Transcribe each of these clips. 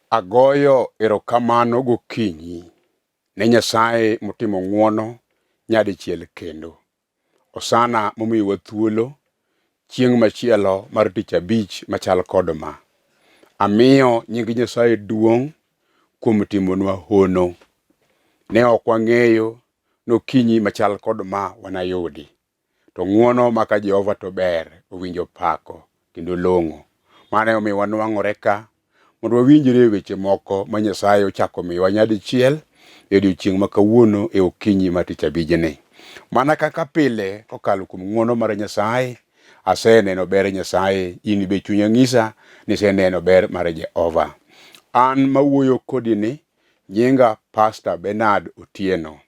Agoyo erokamano gokinyi ne Nyasaye motimo ng'wono nyadichiel kendo. Osana momiyowa thuolo chieng' machielo mar tich abich machal kod ma. Amiyo nying Nyasaye duong' kuom timonwa hono. Ne ok wang'eyo ni okinyi machal kod ma wanayudi. To ng'wono maka Jehova to ber, owinjo pako kendo long'o. Mano emomiyo wanwang'ore ka mondo wawinjre e weche moko ma Nyasaye ochako miyowa nyadichiel e odiechieng' ma kawuono e okinyi mar tich abijni. Mana kaka pile kokalo kuom ng'wono mar Nyasaye, aseneno ber Nyasaye, in be chunya nyisa ni iseneno ber mar Jehova. An mawuoyo kodi ni, nyinga Pastor Bernard Otieno.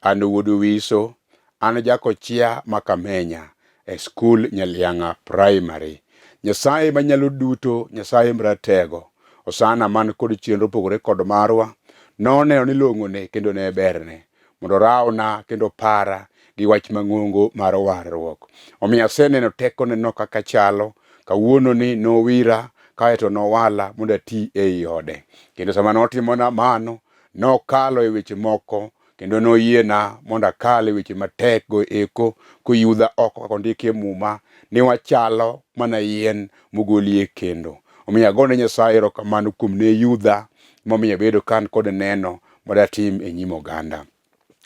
An wuod Owiso, an jakochia ma Kamenya e skul Nyaliang'a Primary. Nyasaye manyalo duto, Nyasaye mratego, Osana man kod chenro opogore kod marwa, noneno ni long'one kendo ne berne mondo orawna kendo para gi wach mang'ongo mar warruok. Omiyo aseneno tekone no kaka chalo, kawuono ni nowira kaeto nowala mondo ati ei ode. Kendo sama notimona mano, Nokalo e weche moko kendo noyiena mondo akal e weche matek go eko koyudha oko kaka ondiki e muma ni wachalo mana yien mogolie kendo. Omiyo agone Nyasaye erokamano kuom ne yudha momiyo abedo ka an kod neno mondo atim e nyim oganda.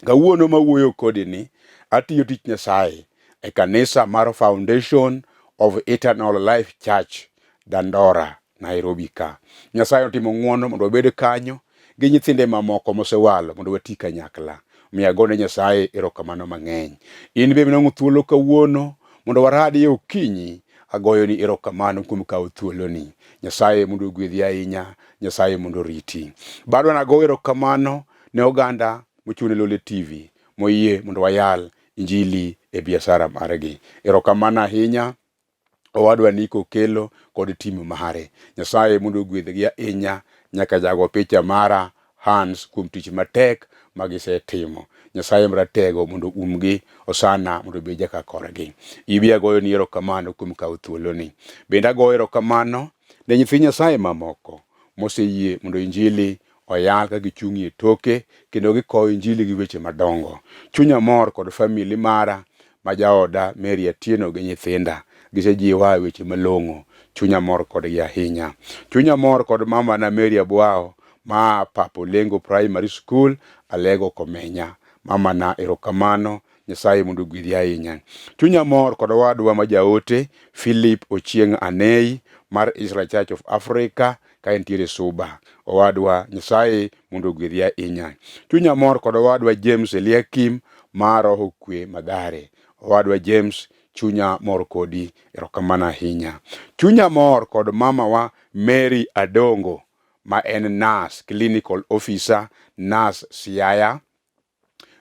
Kawuono mawuoyo kodi ni atiyo tich Nyasaye e kanisa mar Foundation of Eternal Life Church Dandora Nairobi ka. Nyasaye otimo ng'wono mondo wabed kanyo gi nyithinde mamoko mosewalo mondo wati kanyakla. Omiyo agone Nyasaye erokamano mang'eny. In be minwang'o thuolo kawuono mondo waradi e okinyi, agoyoni erokamano kuom kawo thuoloni. Nyasaye mondo ogwedhi ahinya, Nyasaye mondo oriti. Bado nago erokamano ne oganda mochung' ne Lole TV moyie mondo wayal injili e biashara margi. Erokamano ahinya. Owadwa Nico Okello kod tim mare. Nyasaye mondo ogwedhgi ahinya nyaka jago picha mara Hans kuom tich matek ma gisetimo. Nyasaye maratego mondo umgi, Osana mondo obed jaka korgi. Ibi agoyoni erokamano kuom kawo thuoloni. Bende agoyo erokamano ne nyithi Nyasaye mamoko moseyie mondo injili oyal ka gichung' e toke kendo gikowo injili gi weche madongo. Chunya mor kod famili mara ma jaoda Mary Atieno gi nyithinda. Gisejiwa e weche malong'o. Chunya mor kodgi ahinya. Chunya mor kod mamana Mary Abwao ma Papo Lengo Primary School, Alego Komenya. Mamana erokamano, Nyasaye mondo ogwedhi ahinya. Chunya mor kod owadwa ma jaote Philip Ochieng' Anei mar Israel Church of Africa ka entiere Suba. Owadwa Nyasaye mondo ogwedhi ahinya. Chunya mor kod owadwa James Eliakim mar Roho Kwe Mathare. Owadwa James chunya mor kodi, erokamano ahinya. Chunya mor kod mamawa Mary Adongo ma en nurse, clinical officer, nurse Siaya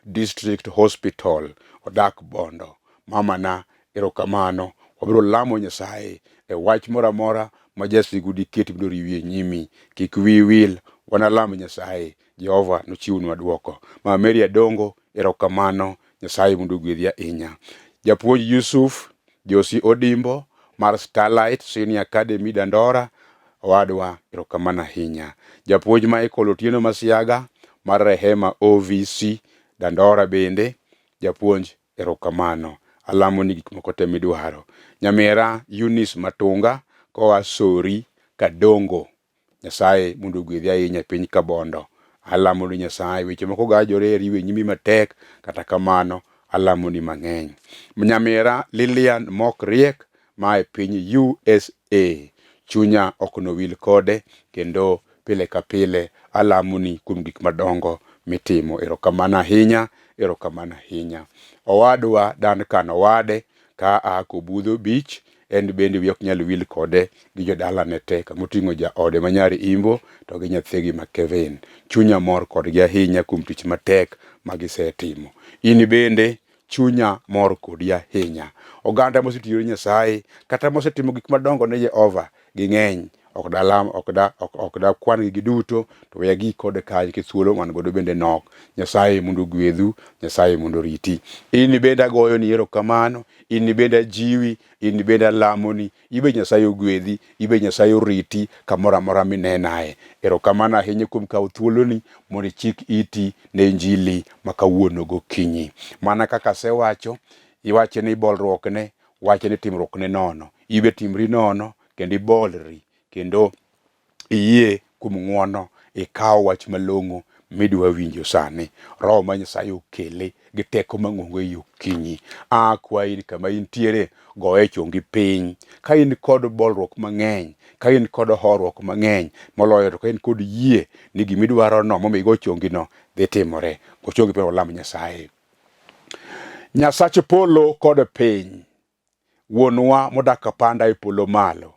District Hospital, odak Bondo. Mamana, erokamano. Wabiro lamo Nyasaye e wach moro amora ma jasigu diket biro riwi e nyimi. Kik wiyi wil, wanalam Nyasaye. Jehova nochiwnwa dwoko. Mama Mary Adongo, erokamano. Nyasaye mondo ogwedhi ahinya. Japuonj Yusuf Josi Odimbo mar Starlight Senior Academy Dandora, owadwa erokamano ahinya. Japuonj Michael Otieno Masiaga mar Rehema OVC Dandora bende, japuonj erokamano. Alamo ni gik moko te midwaro. Nyamera Eunice Matunga koa Sori Kadongo Nyasaye mondo ogwedhi ahinya e piny Kabondo. Alamo ni Nyasaye weche moko gajore e riwe nyimi matek, kata kamano alamo ni mang'eny. Nyamera Lilian Mok Riek ma e piny USA. Chunya ok nowil kode kendo pile ka pile alamo ni kuom gik madongo mitimo. Erokamano ahinya, erokamano ahinya. Owadwa Duncan Owade ka a Kobudho Beach En bende wiye ok nyal wil kode gi jodalane te kamoting'o jaode ma nyar Imbo to gi nyathigi ma Kevin. Chunya mor kodgi ahinya kuom tich matek ma gisetimo. In bende chunya mor kodi ahinya. Oganda mosetiyo ne Nyasaye kata mosetimo gik madongo ne Jehova ging'eny. Ok dalam, ok da, ok, ok da kwan gi giduto, to we agik kod kae nikech thuolo man godo bende nok. Nyasaye mondo ogwedhu, Nyasaye mondo oriti. In bende agoyoni erokamano, in bende ajiwi, in bende alamoni, ibe Nyasaye ogwedhi, ibe Nyasaye oriti kamoro amora minenae. Erokamano ahinya kuom kawo thuoloni mondo ichik iti ne injili ma kawuono gokinyi. Mana kaka asewacho, iwache ni bolruokne, wache ni timruokne nono. Ibe timri nono kendo ibolri kendo iyie kuom ng'wono ikaw wach malong'o midwa winjo sani. Roho ma Nyasaye okele gi teko mang'ongo ei okinyi. Akwayi ni kama intiere, goye chongi piny. Ka in kod bolruok mang'eny, ka in kod horuok mang'eny, moloyo to ka in kod yie ni gimidwarono momiyo igo chongino dhi timore. Go chongi piny walam Nyasaye. Nyasach polo kod piny, Wuonwa modak apanda e polo malo,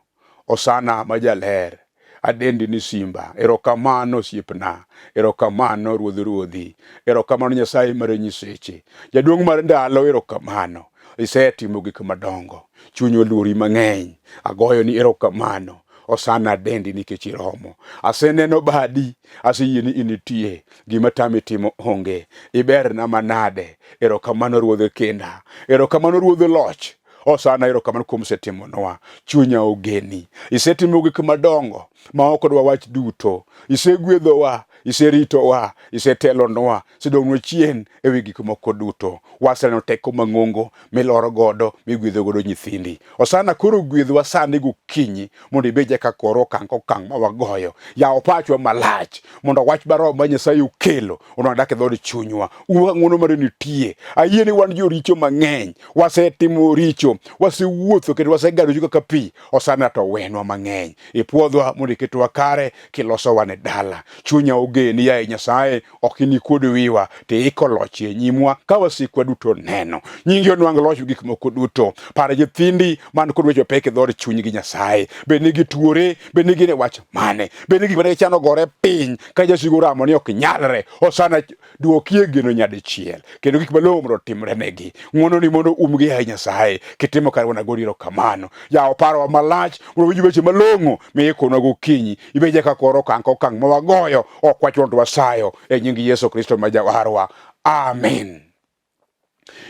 Osana ma jaler, adendi ni simba. Erokamano osiepna, erokamano ruodh ruodhi, erokamano Nyasaye mar nyiseche, jaduong' mar ndalo, erokamano. Isetimo gik madongo, chuny oluori mang'eny, agoyo ni erokamano. Osana adendi nikech iromo. Aseneno badi, aseyie ni initie, gima tami timo onge. Iberna manade, erokamano ruodh kinda, erokamano ruodh loch. Osana erokamano kuom setimonwa, chunya ogeni. Isetimo gik madongo ma ok dwa wach duto. Isegwedhowa, iseritowa, isetelonwa, isedong'nwa chien e wi gik moko duto. Waseneno teko mang'ongo miloro godo, migwedho godo nyithindi. Osana koro gwedhwa sani gokinyi mondo ibed jaka koro okang' kokang' ma wagoyo. Yaw pachwa malach mondo wach ma Roho ma Nyasaye okelo onwang' dak e dhood chunywa. Uwa ng'wono mare nitie. Ayie ni wan joricho mang'eny, wasetimo richo, wasewuotho kendo wasegado richo kaka pi. Osana to wenwa mang'eny. Ipwodhwa mondo iketwa kare kilosowa ne dala. Chunya ogeni yaye Nyasaye, ok inikuod wiwa to iiko loch e nyimwa ka wasikwa duto neno. Nyingi onwang' loch gik moko duto. Par nyithindi man kod weche pek e dhood chunygi Nyasaye. Bed ni gituore, bed ni gin e wach mane, bed ni gik mane gichano gore piny ka jasigu oramo ni ok nyalre. Osana duokie geno nyadichiel kendo gik malong'o mondo otimre negi. Ng'wononi mondo umgi yaye Nyasaye, kitimo kare wan agoni erokamano. Yaw parowa malach mondo winj weche malong'o miikonwa gokinyi. Ibed jaka koro okang' kokang' ma wagoyo ok wachuno to wasayo e nying Yesu Kristo ma Jawarwa. Amen.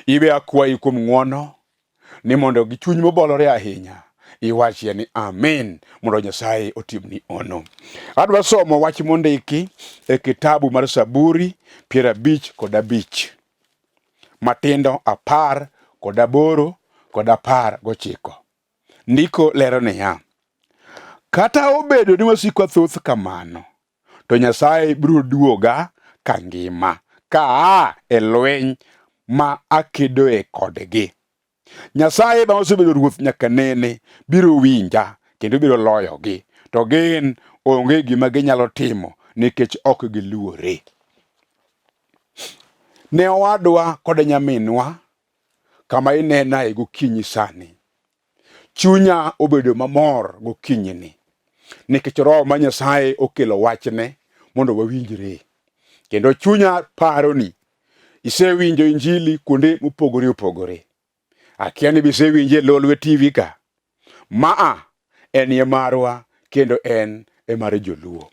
Ibe akwayi kuom ng'wono ni mondo gi chuny mobolore ahinya iwachie ni amen mondo Nyasaye otimni ono. Adwa somo wach mondiki e kitabu mar Saburi 55 matindo 18 kod 19. Ndiko lero niya, kata obedo ni wasikwa thoth kamano, to Nyasaye biro duoga kangima kaa e lweny ma akedoe kodgi. Nyasaye ma osebedo ruoth nyaka nene biro winja kendo biro loyogi, to gin onge gima ginyalo timo nikech ok giluore. Ne owadwa kod nyaminwa kama inenae gokinyi sani, chunya obedo mamor gokinyini nikech Roho ma Nyasaye okelo wachne mondo wawinjre. Kendo chunya paroni isewinjo injili kuonde mopogore opogore. Akia ni bisewinje e Lolwe TV ka. Maa en e marwa kendo en e mar joluo.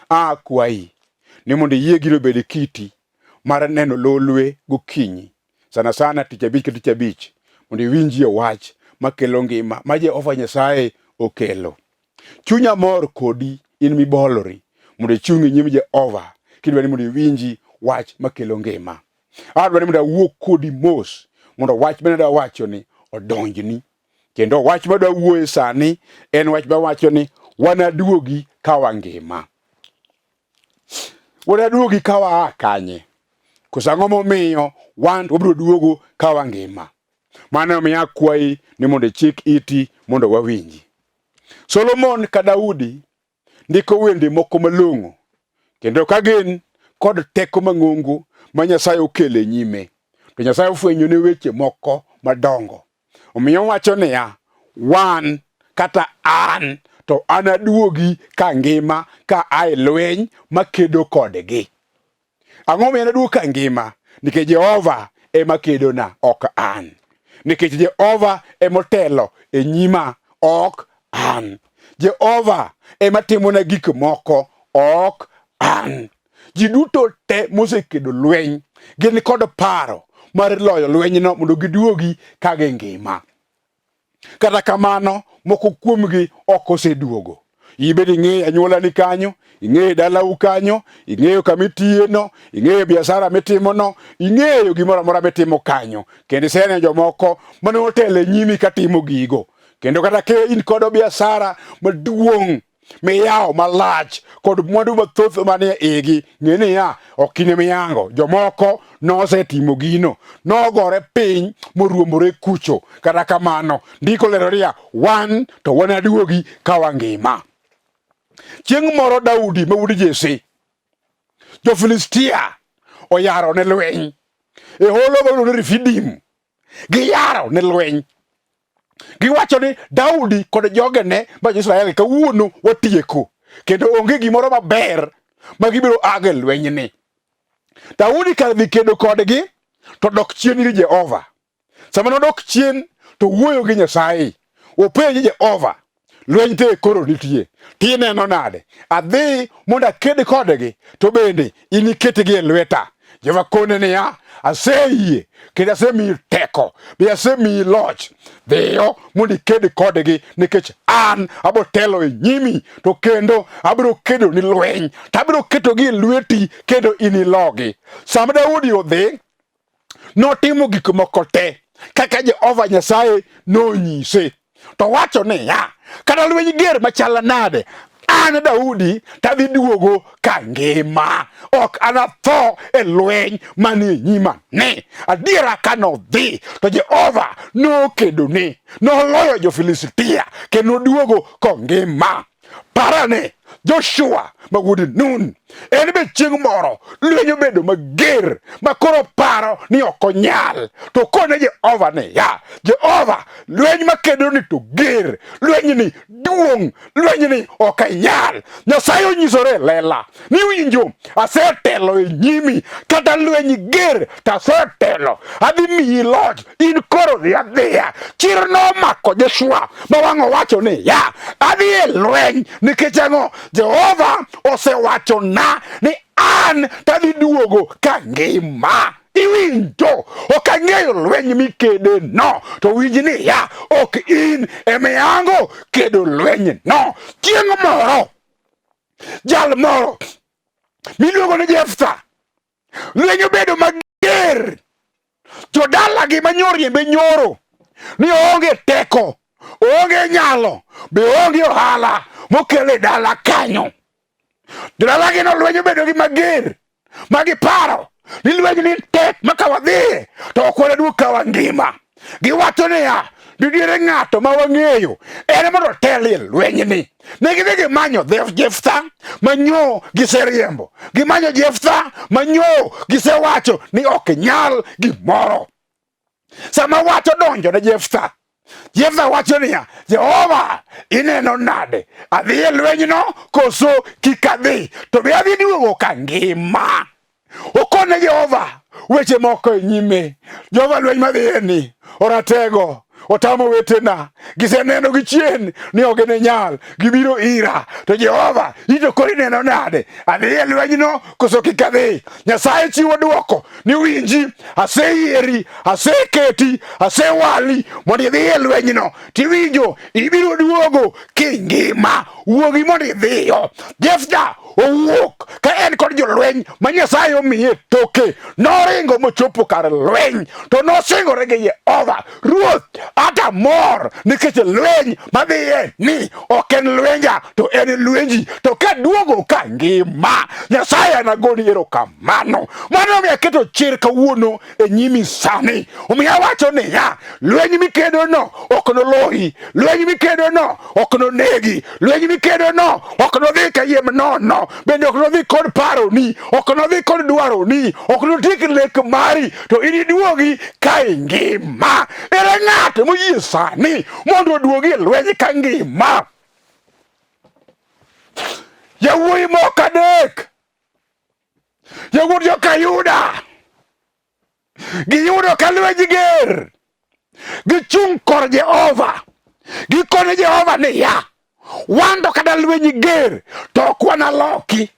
Akwayi ni mondo iyie gino obed kiti mar neno Lolwe gokinyi sana sana tich abich ka tich abich mondo iwinjie wach makelo ngima ma Jehova Nyasaye okelo. Chunya mor kodi in mibolori mondo ichung' e nyim Jehova kidwa ni mondo iwinji wach makelo ngima. Adwa ni mondo awuo kodi mos mondo wach mane adwa wacho ni odonjni. Kendo wach madwa wuoye sani en wach mawacho ni wanaduogi ka wangima. Wanaduogi ka waa kanye? Koso ang'o momiyo wan to wabiro duogo ka wangima? Mano omiyo akwayi ni mondo ichik iti mondo wawinji. Solomon ka Daudi ndiko wende moko malong'o kendo ka gin kod teko mang'ongo ma Nyasaye okelo e nyime, to Nyasaye ofwenyone weche moko madongo. Omiyo owacho niya, wan kata an to anaduogi ka ngima ka a e lweny makedo kodgi. Ang'o momiyo anaduog ka ngima? Nikech Jehova ema kedona, ok an. Nikech Jehova emotelo e nyima, ok an. Jehova ema timona gik moko, ok an. Ji duto te mosekedo lweny gin kod paro mar loyo lwenyno mondo giduogi ka gingima. Kata kamano, moko kuomgi ok oseduogo. Ibed ing'eyo anyuolani kanyo, ing'eyo dalau kanyo, ing'eyo kama itiyeno, ing'eyo biashara mitimono, ing'eyo gimoro amora mitimo kanyo. Kendo iseneno jomoko mane otelo e nyimi katimo gigo. Kendo kata ka in kod biashara maduong' miyawo malach kod mwandu mathoth manie igi, ng'e niya, ok in emiyango. Jomoko nosetimo gino, nogore piny moruombore kucho. Kata kamano, ndiko lero niya, wan to wanaduogi ka wangima. Chieng' moro Daudi ma wuod Jesse, Jo-Filistia oyaro ne lweny e holo ma iluongo ni Refidim. Giyaro ne lweny. Giwacho ni Daudi kod jogene ma Jo-Israel kawuono watieko kendo onge gimoro maber ma gibiro ago e lwenyni. Daudi kar dhi kedo kodgi to dok chien ir Jehova. Sama nodok chien to wuoyo gi Nyasaye. Openje Jehova, lweny te koro nitie, tineno nade? Adhi mondo aked kodgi, to bende iniketgi e lweta. Jehova kone niya, aseyie kendo asemiyi teko, be asemiyi loch. Dhiyo mondo iked kodgi nikech an abiro telo e nyimi, to kendo abiro kedo ni lweny, to abiro ketogi e lweti kendo inilogi. Sama Daudi odhi, notimo gik moko te kaka Jehova Nyasaye nonyise. To wacho niya, kata lweny ger machal nade, an Daudi tadhi duogo ka ngima, ok anatho e lweny manie nyima ni. Adiera ka nodhi to Jehova nokedone, noloyo jo-Filistia kendo noduogo kongima. Parane Joshua ma wuod Nun, en be chieng' moro lweny obedo mager ma koro paro ni ok onyal, to kone Jehova niya, Jehova, lweny makedo ni to ger, lwenyni duong', lwenyni ok anyal. Nyasaye onyisore e lela ni winjo, asetelo e nyimi, kata lweny ger to asetelo, adhi miyi loch, in koro dhi adhiya. Chir nomako Joshua ma wang' owacho niya, adhi e lweny nikech ang'o? Jehova osewachona ni an tadhi duogo ka ngima. Iwinjo, ok ang'eyo lweny mikede no, to winj niya, ok in emiyango kedo lweny no. Chieng' moro jal moro miluongo ni Jeftha, lweny obedo mager, jodalagi ma nyoriembe nyoro ni oonge teko, oonge nyalo, be oonge ohala mokelo e dala kanyo. Jodalagi no lweny obedo gi mager ma giparo ni lweny ni tek ma ka wadhiye to ok wanaduog ka wangima. Giwacho niya, nitiere ng'ato ma wang'eyo en mondo otelie lwenyni. Ne gidhi gimanyo Jeftha ma nyo giseriembo, gimanyo Jeftha ma nyo gisewacho ni ok nyal gimoro. Sama wach odonjo ne Jeftha, Jeftha wacho niya, Jehova, ineno nade? Adhi e lwenyno koso kik adhi? To be adhi duogo ka ngima? Okone Jehova weche moko e nyime. Jehova, lweny madhiye ni oratego, otamo wetena, giseneno gi chien ni ok ginyal, gibiro ira. To Jehova, in to koro ineno nade? Adhi e lwenyno koso kik adhi? Nyasaye chiwo dwoko ni winji, aseyieri, aseketi, asewali mondo idhi e lwenyno. Tiwinjo, ibiro duogo kingima. Wuogi mondo idhiyo. Jeftha owuok ka en kod jolweny ma Nyasaye omiye toke. Noringo mochopo kar lweny, to nosingore gi Jehova, Ruoth, ata mor nikech lweny madhiye ni ok en lwenja to en lwenji, to kaduogo ka ngima, Nyasaye anagoni erokamano. Mano omiyo aketo chir kawuono e nyimi sani. Omiyo awacho niya, lweny mikedono ok noloyi, lweny mikedono ok nonegi, lweny mikedono ok nodhi kayiem nono, bende ok nodhi kod paroni, ok nodhi kod dwaroni, ok notiek lek mari, to iniduogi ka ingima. Ere ng'ato moyie sani mondo oduogi e lweny ka ngima? Yawuoyi moko adek, yawuot joka Yuda, giyudo ka lweny ger, gichung' kor Jehova, gikone Jehova niya, Wan to kata lweny ger to ok wanaloki.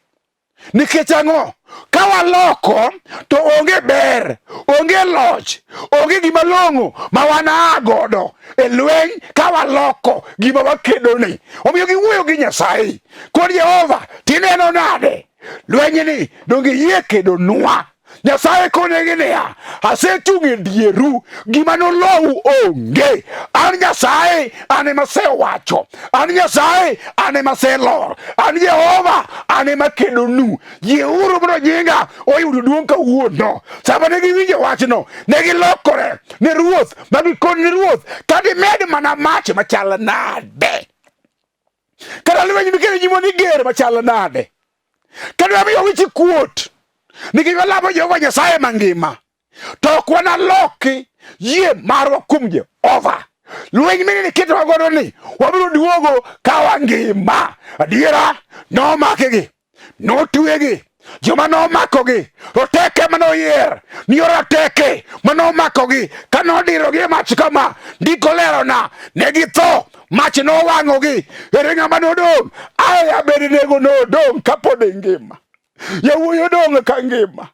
Nikech ang'o? Ka waloko to onge ber, onge loch, onge gima long'o ma wanaa godo e lweny ka waloko gima wakedoni. Omiyo giwuoyo gi Nyasaye kod Jehova, tineno nade lwenyni donge iyie kedonwa? Nyasaye konegi niya, asechung' e dieru, gima nolou onge. An Nyasaye, an ema asewacho. An Nyasaye, an ema aselor. An Jehova, an ema kedonu. Yieuru mondo nyinga oyud duong' kawuono. Sama ne giwinjo wachno, ne gilokore ne ruoth, ma gikoni ne ruoth, ka dimed mana mach machal nade? Kata lweny mikelo nyimo ni ger machal nade? Kendo wamiyo wich kuot nikech walamo Jehova Nyasaye mangima to ok wanaloki yie marwa kuom Jehova. Lweny minene ketowa godo ni wabiro duogo ka wangima. Adiera nomakgi, notwegi, joma nomakogi roteke mane oyier ni roteke mane omakogi ka nodirogi e mach kama ndiko lerona ne githo mach nowang'ogi ere ng'ama nodong' ae Abednego nodong' kapod engima yawuoyi odong' ka ngima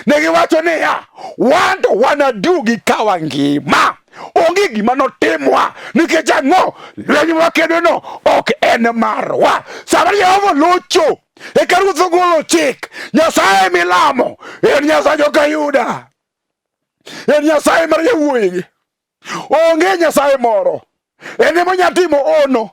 ne giwacho niya wan to wanaduogi ka wangima onge gima notimwa nikech ang'o lweny mwakedono ok en marwa sama Jehova locho eka ruoth ogolo chik Nyasaye milamo en Nyasaye joka Yuda en Nyasaye mar yawuoyigi Onge Nyasaye moro. En ema onyalo timo ono.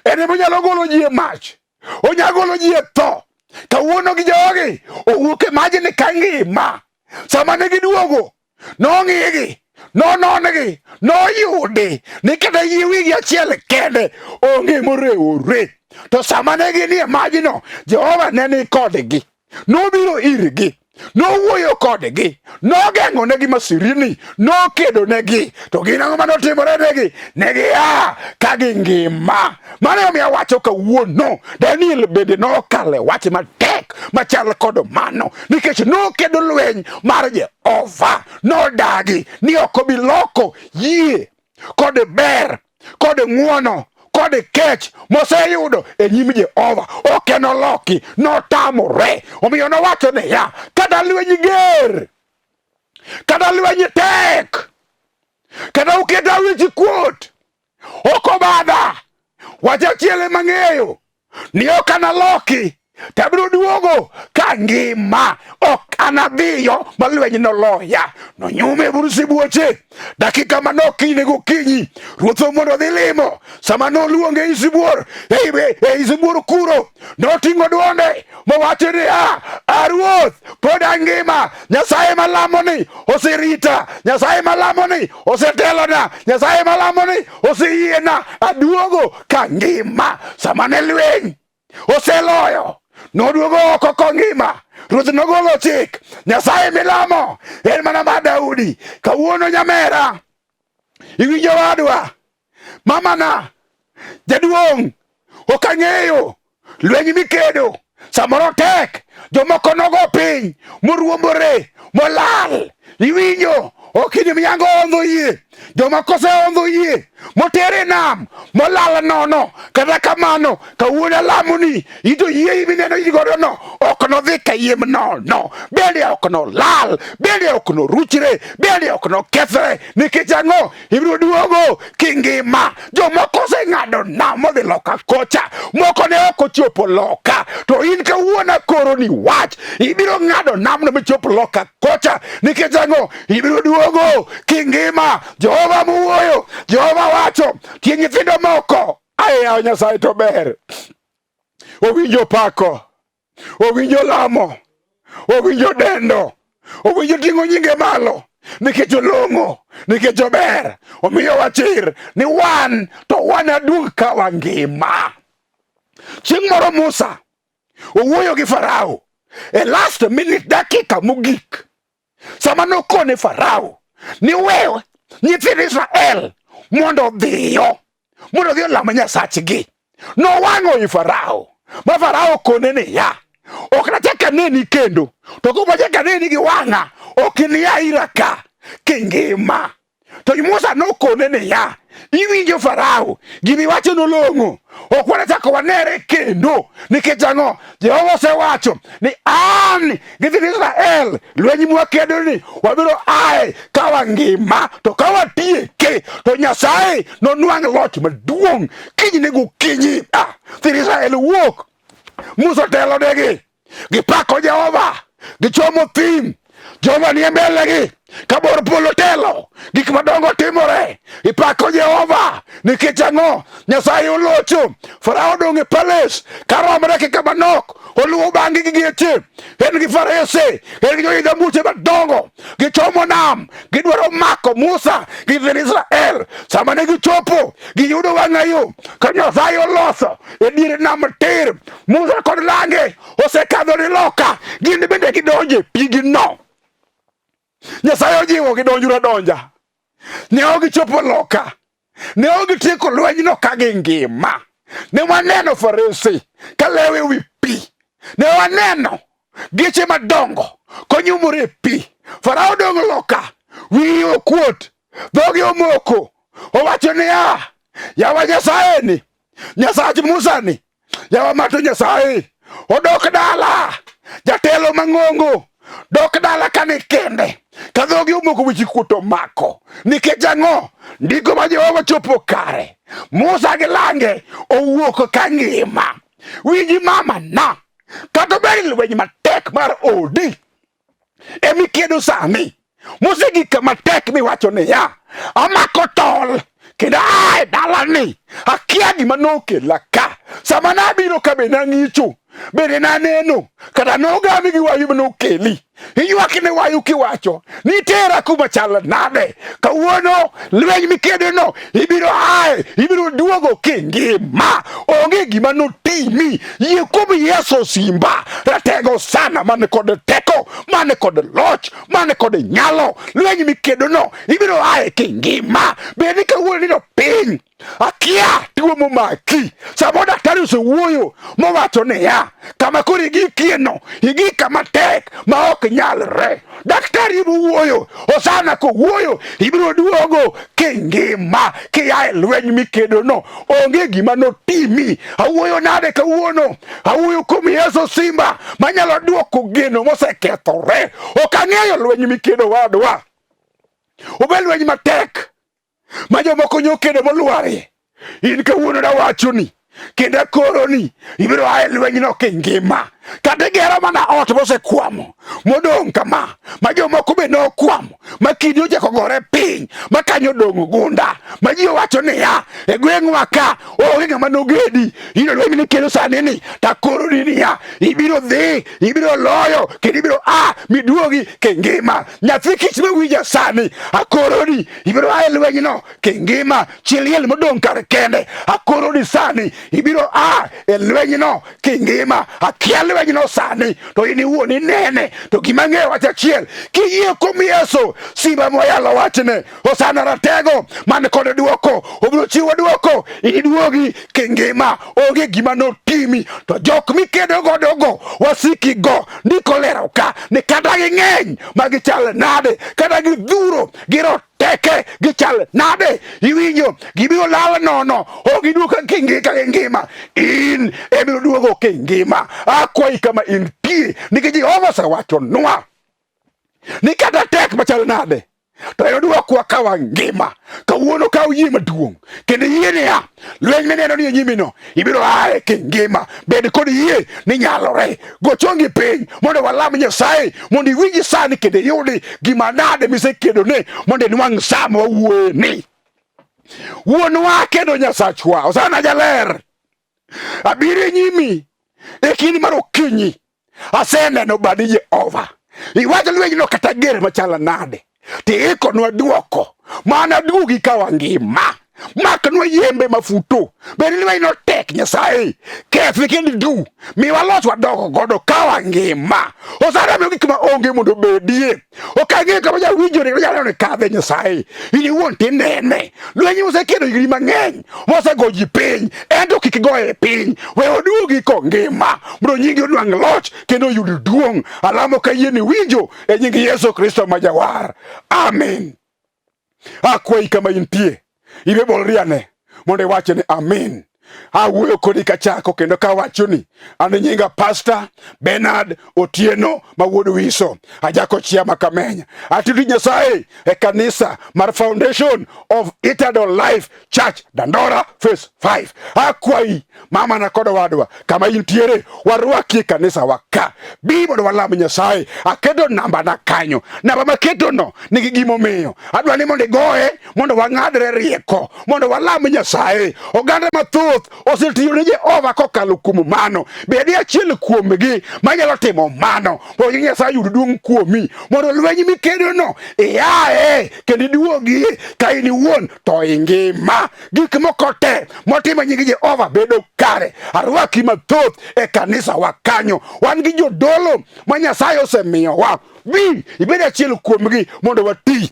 En ema onyalo golo ji e mach. Onyalo golo ji e tho. Kawuono gi jogi owuok e majni ka ngima. Sama ne giduogo, nong'igi, nonon-gi, noyudi ni kata yie wigi achiel kende onge morewore. To sama ne ginie majno, Jehova ne ni kodgi. Nobiro irgi, nowuoyo kodgi, nogeng'onegi masirini, nokedonegi. To gin ang'o ma notimore negi? Ne gia ka gingima. Mano emomiyo awacho kawuono, Daniel bende nokalo e wach matek machal kod mano, nikech nokedo lweny mar Jehova, nodagi ni ok obi loko yie kod ber kod ng'wono kod kech moseyudo e nyim Jehova ok enoloki, notamore. Omiyo nowacho niya, kata lweny ger, kata lweny tek, kata uketa wich kuot, ok obadha. Wach achiel ema ang'eyo ni ok analoki to abiro duogo ka ngima ok anadhiyo ma lweny noloya nonyume e bur sibuoche dakika manok kinyne gokinyi ruoth mondo odhi limo sama noluonge ei sibuor ei sibuor kuro noting'o dwonde mowacho niya a ruoth pod angima nyasaye malamoni oserita nyasaye malamoni osetelona nyasaye malamoni oseyiena aduogo ka ngima sama ne lweny oseloyo noduogo oko kongima ruoth nogolo chik nyasaye milamo en mana mar daudi kawuono nyamera iwinjo wadwa mamana jaduong' ok ang'eyo lweny mikedo samoro tek jomoko nogo piny moruombore molal iwinjo ok in miyango ondho yie jomoko oseondho yie motere nam molal nono kata kamano kawuono alamoni ito yie mineno in godo no ok nodhi kayiem nono bende ok nolal bende ok noruchre bende ok nokethre nikech ang'o ibiro duogo kingima jomoko oseng'ado nam modhi loka kocha moko ne ok ochopo loka to in kawuono akoro ni wach ibiro ng'ado namno michop loka kocha nikech ang'o ibiro duogo kingima jehova mowuoyo jehova wacho tie nyithindo moko aye nyasaye to ber owinjo pako owinjo lamo, owinjo dendo, owinjo ting'o nyinge malo nikech olong'o, nikech ober. Omiyowa chir ni wan to wanaduog ka wangima. Chieng' moro Musa owuoyo gi Farao e last minute, dakika mogik sama nokone Farao ni we nyithind Israel mondo odhiyo mondo odhi olam Nyasachgi. Nowang'o i Farao ma Farao kone niya, ok nachak aneni kendo, to ka achak aneni gi wang'a, ok inia ira ka kingima. To Musa nokone niya, Iwinjo Farao, gimiwacho nolong'o. Ok wanachako wanere kendo. Nikech ang'o? Jehova osewacho ni an gi dhi Israel lweny mwakedo ni wabiro ae ka wangima to ka watieke to Nyasaye nonwang' loch maduong' kinyne gokinyi. Ah, dhi Israel wuok. Musa otelonegi. Gipako Jehova, gichomo thim. Jehova nie mbelegi ka bor polo telo, gik madongo timore. Ipako Jehova nikech ang'o? Nyasaye olocho. Farao odong' e palace ka romo dakika manok, oluwo bang'gi gi geche, en gi farese, en gi joidh ambuoche madongo. Gichomo nam, gidwaro mako Musa gi dhi Israel. Sama ne gichopo, giyudo wang'ayo ka Nyasaye oloso e dier nam tir. Musa kod lange osekadho ni loka, gin bende gidonjo e pigno. Nyasaye ojiwo gidonjuru adonja. Ne ok gichopo loka, ne ok gitieko lwenyno ka gingima. Ne waneno farese ka lewo e wi pi, ne waneno geche madongo konyumore e pi. Farao odong' loka, wiye okuot, dhoge omoko, owacho niya, yawa Nyasaye ni, Nyasach Musa ni, yawa mato Nyasaye, odok dala, jatelo mang'ongo, dok dala kani kende, ka dhogi omoko weche kuot omako. Nikech ang'o? Ndiko ma Jehova chopo kare. Musa gi lange owuok ka ngima. Winji mama na, kata obed lweny matek mar odi, emikedo sani mosegik kama tek miwacho niya amako tol kendo aa e dalani akia gima nokela ka sama nabiro ka be nang'icho bende naneno kata nogami gi wayu manokeli iywak ne wayu kiwacho nitera kuma chal nade kawuono lweny mikedono ibiro ae ibiro duogo kingima onge gima notimi yie kuom Yesu simba ratego sana man kod teko man kod loch man kod nyalo lweny mikedono ibiro ae kingima bed ni kawuono nindo piny akia tuo momaki samoro daktari osewuoyo mowacho niya kama koro igikieno igik kama tek ma ok nyalre daktari mowuoyo osana kowuoyo ibiro duogo kingima kia e lweny mikedono onge gima notimi awuoyo nade kawuono awuoyo kuom yesu simba manyalo duoko geno mosekethore ok ang'eyo lweny mikedo wadwa obed lweny matek ma jomoko nyokedo molwarie in kawuono nawachoni kendo akoroni ibiro a e lwenyno kingima kata igero mana ot mosekwamo modong' kama ma jomoko be nokwamo ma kidi ochako gore piny ma kanyo odong' gunda ma ji owacho niya e gweng'wa ka onge ng'ama nogedi in lweny mikelo sani ni takoroni niya ibiro dhi ibiro loyo kendo ibiro a miduogi kingima nyathi kich mawinja sani akoroni ibiro a e lwenyno kingima chi liel modong' kar kende akoroni sani ibiro a e lwenyno kingima akia lwenyno sani to in iwuon inene to gima ang'eyo wach achiel kiyie kuom Yesu simba moyalo wachne Hosana ratego man kod dwoko obiro chiwo dwoko iniduogi kingima onge gima notimi to jok mikedo godo go wasiki go ndiko lero ka ni kata ging'eny ma gichal nade kata gidhuro giroteke gichal nade iwinjo gibiro lal nono ok giduog ka gingima in ebiro duogo kingima akwayi kama intie nikech Jehova osewachonwa ni kata tek machal nade to en odwokwa ka wangima kawuono kaw yie maduong' kendo yie niya lweny mineno ni e nyimino ibiro aye kingima bed kod yie ni nyalore go chongi piny mondo walam nyasaye mondo iwinji sani kendo iyudi gima nade misekedone mondo inwang' sa ma wawuoye ni wuonwa kendo nyasachwa osana jaler abiro e nyimi e kinde mar okinyi aseneno badi Jehova. Iwacho lwenyno kata ger machalo nade, tiikonwa dwoko mana duogi ka wangima. Maknwa yembe mafuto, bed ni lwenyno tek Nyasaye, kethi kendo idu, miwa loch wadok godo ka wangima. Osara miyo gik ma onge mondo obedie. Ok ang'eyo kama jawinjo ni nyalo ni kadhe Nyasaye. In iwuon tinene. Lweny mosekedo higni mang'eny, mosego ji piny, en to kik goye piny. We oduogi kongima, mondo nyingi onwang' loch kendo oyud duong'. Alamo ka yie ni winjo e nying Yesu Kristo ma Jawar. Amen. Akwayi kama intie. Ibe bolri ane mondo iwache ni amin. Awuoyo kodi kachako kendo kawacho ni an nyinga Pastor Bernard Otieno ma wuod Wiso, ajako chia ma Kamenya. Atiyo tij Nyasaye e kanisa mar Foundation of Eternal Life Church Dandora Phase 5. Akwayi mama na kod owadwa kama intiere warwaki e kanisa wa ka. Bi mondo walam Nyasaye. Aketo namba na kanyo. Namba maketo no nigi gimomiyo. Adwa ni mondo igoye mondo wang'adre rieko, mondo walam Nyasaye. Oganda mathoth osetiyo ne Jehova kokalo kuom mano. Bedi achiel kuomgi manyalo timo mano mondo Nyasaye oyud duong' kuomi, mondo lweny mikedono iaye kendo iduogi ka in iwuon to ingima. Gik moko te motimo e nying Jehova bedo kare. Arwaki mathoth e kanisa wa kanyo. Wan gi jodolo ma Nyasaye osemiyowa. Bi ibed achiel kuomgi mondo wati.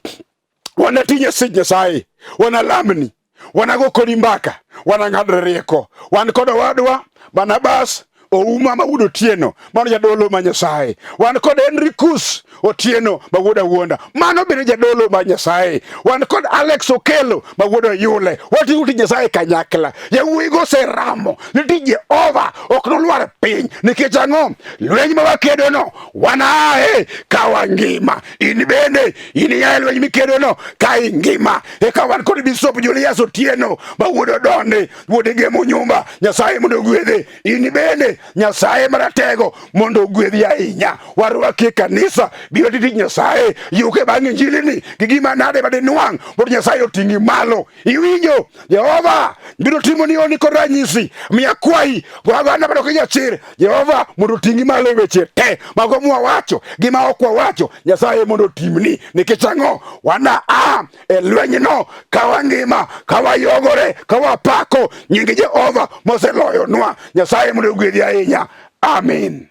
Wanati Nyasach Nyasaye, wanalamni, wanago kodi mbaka, wanang'adre rieko. Wan kod owadwa Barnabas Ouma ma wuod Otieno, mano jadolo ma Nyasaye. Wan kod Henrikus Otieno ma wuod Awuonda, mano bende jadolo ma Nyasaye. Wan kod Alex Okelo ma wuod Oyule. Watiyo tij Nyasaye kanyakla. Yawuoyigo oseramo ni tij Jehova ok nolwar piny. Nikech ang'o? Lweny ma wakedono wanaaye ka wangima. In bende in ia e lweny mikedono ka ingima. Eka wan kod Bishop Julius Otieno ma wuod Odonde, wuod Gemo Nyumba. Nyasaye mondo ogwedhe. In bende Nyasaye maratego mondo ogwedhi ahinya. Warwaki e kanisa, biro tich Nyasaye, yuke bang' injilini gi gima nade ma dinwang' mondo Nyasaye oting'i malo. Iwinjo? Jehova biro timoni honni kod ranyisi. Mi akwayi, oganda mondo kik jachir. Jehova mondo oting'i malo e weche te mago mwawacho gi ma ok wawacho. Nyasaye mondo otimni. Nikech ang'o? Wana a e lwenyno ka wangima, ka wayogore, ka wapako nying Jehova moseloyonwa. Nyasaye mondo ogwedhi ahinya. Amin.